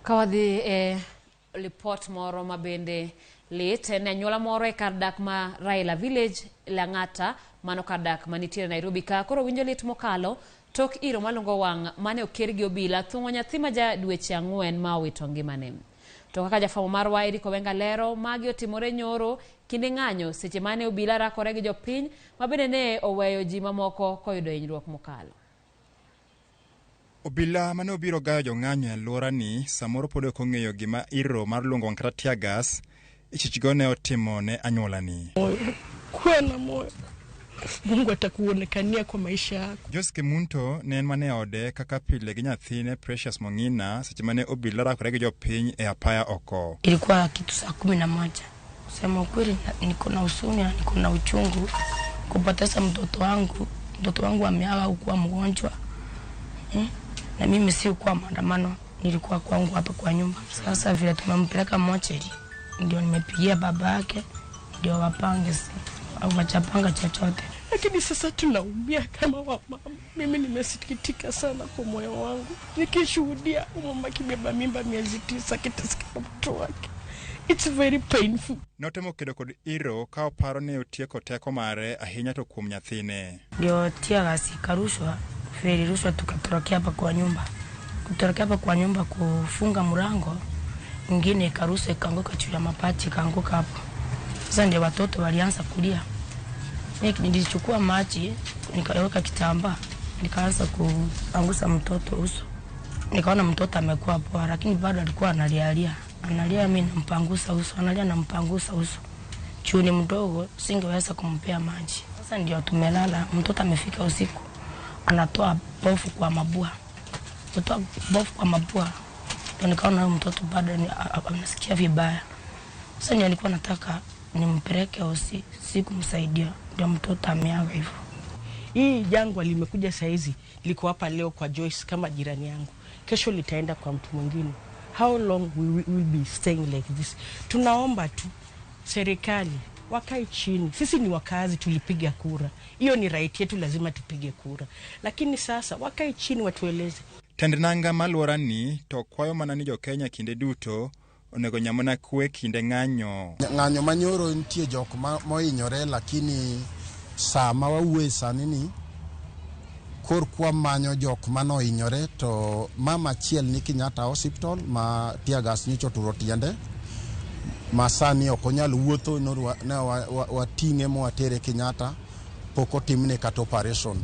Ka wadhi e lipot moro ma bende lit en anyuola moro e kar dak ma Raila Village, Lang'ata, mano kar dak manitiere Nairobi ka koro winjo lit mokalo tok iro malungo wang' mane oker gi obila thung'o nyathi ma ja dweche 4 ma owito ngimane. To kaka jafwambo marwa Eric Owenga lero, magi otimore nyoro kinde ng'anyo seche mane obila rakore gi jopiny ma bende ne oweyo ji mamoko koyudo hinyruok mokalo. Obila mane obiro gayo jong'anyo e alworani samoro pod ok ong'eyo gima iro mar luongo wang' kata tear gas ichichgo ne otimo ne anyuolani. Kuwa na moyo, Mungu atakuonekania kwa maisha yako. Joyce Kemunto ne en mana e ode kaka pile gi nyathine Precious Mong'ina seche mane obila rakore gi jopiny e apaya oko. Ilikuwa kitu saa 11. Kusema ukweli, niko na huzuni na niko na uchungu kupoteza mtoto wangu. Mtoto wangu ameaga hukuwa mgonjwa Na mimi sikuwa maandamano, nilikuwa kwangu hapa kwa nyumba. Sasa vile tumempeleka mochari, ndio nimepigia baba yake ndio wapange, au wachapanga chochote. Lakini sasa tunaumia kama wamama. Mimi nimesikitika sana kwa moyo wangu nikishuhudia mama akibeba mimba miezi 9 akiteseka na mtoto wake. It's very painful. Notemo kedo kod iro ka oparo ni otieko teko mare ahinya to kuom nyathine. Ndio tear gas ikarushwa, vile ilirushwa tukatorokea hapa kwa nyumba. Kutorokea hapa kwa nyumba kufunga mlango, ingine ikarushwa ikaanguka juu ya mabati ikaanguka hapo. Sasa ndio watoto walianza kulia. Mimi nilichukua maji nikaweka kitambaa nikaanza kuangusa mtoto uso. Nikaona mtoto amekuwa poa, lakini bado alikuwa analialia. Analia, mimi nampangusa uso, analia nampangusa uso. Juu ni mdogo, singeweza kumpea maji. Sasa ndio tumelala, mtoto amefika usiku, anatoa pofu kwa mabua. Kutoa pofu kwa mabua, ndio nikaona huyu mtoto bado anasikia vibaya. Sasa ndio nilikuwa nataka nimpeleke hosi, sikumsaidia, ndio mtoto ameaga hivyo. Hii jangwa limekuja saizi, liko hapa leo kwa Joyce kama jirani yangu. Kesho litaenda kwa mtu mwingine. How long we will be staying like this? Tunaomba tu serikali wakae chini. Sisi ni wakazi, tulipiga kura. Hiyo ni right yetu, lazima tupige kura. Lakini sasa wakae chini watueleze. Tend nanga ma alworani to kwayo mana ni jo-Kenya kinde duto onego nyamana kwe kinde ng'anyo. Ng'anyo manyoro nitie jok mohinyore, lakini saa ma wawuoye sani ni kor kwa manyo jok manohinyore to mama achiel ni Kenyatta Hospital ma tear gas nyocha oturo tiende ma sani ok onyal wuotho, ne wating'e mwatere Kenyatta, pok otimne kata operation.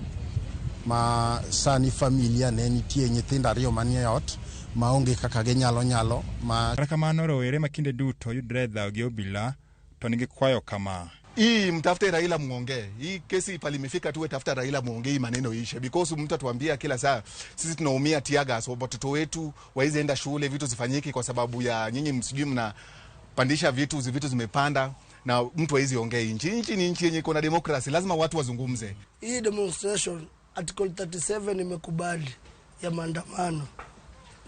Ma sani familia ne nitie nyithindo 2 manie ot maonge kaka ginyalo nyalo ma. Kata kamano rowere ma kinde duto yudre e dhawo gi obila to nigi kwayo kama. Hii mtafute Raila muongee. Hii kesi palimefika tuwe tafuta Raila muongee, hii maneno ishe. Because mtu atuambia kila saa sisi tunaumia tear gas, watoto wetu waize enda shule, vitu zifanyiki kwa sababu ya nyinyi msijui mnapandisha vitu, vitu zimepanda na mtu haizi ongea nchi. Nchi ni nchi yenye iko na demokrasi, lazima watu wazungumze. Hii demonstration article 37 imekubali ya maandamano.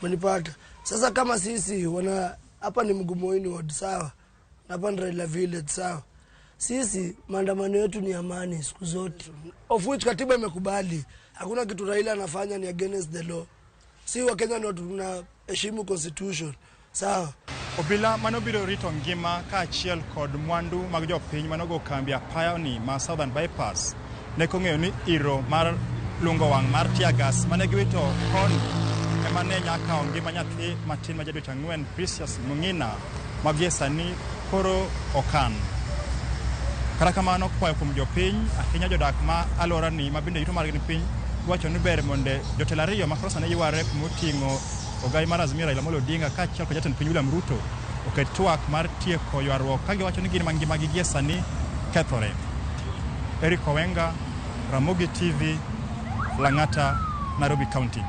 Umenipata? Sasa kama sisi wana hapa ni Mugumoini ward sawa, na hapa ni Raila Village sawa. Sisi maandamano yetu ni amani siku zote. Of which katiba imekubali. Hakuna kitu Raila anafanya ni against the law. Si wa Kenya ni watu tunaheshimu constitution. Sawa. Obila manobiro rito ngima kaachiel kod mwandu mag jopiny manogo kambi apaya ni ma Southern Bypass ne kong'eyo ni iro mar lungo wang' mar tear gas mane giwito koni ema ne nya kawo ngima nyathi matin ma ja dweche 4 Precious Mong'ina ma gie sani koro okan. Kata kamano kwayo kuom jopiny ahinya jodak ma alworani ma bende yuto margi ni piny iwacho ni ber mondo jotelo 2 ma koro sani yware moting'o ogai mar Azimio Raila Amolo Odinga kaachiel kod jatend piny William Ruto oket twak mar tieko ywaruok ka giwacho ni gin mangimagi gie sani kethore. Eric Owenga, Ramogi TV, Lang'ata, Nairobi County.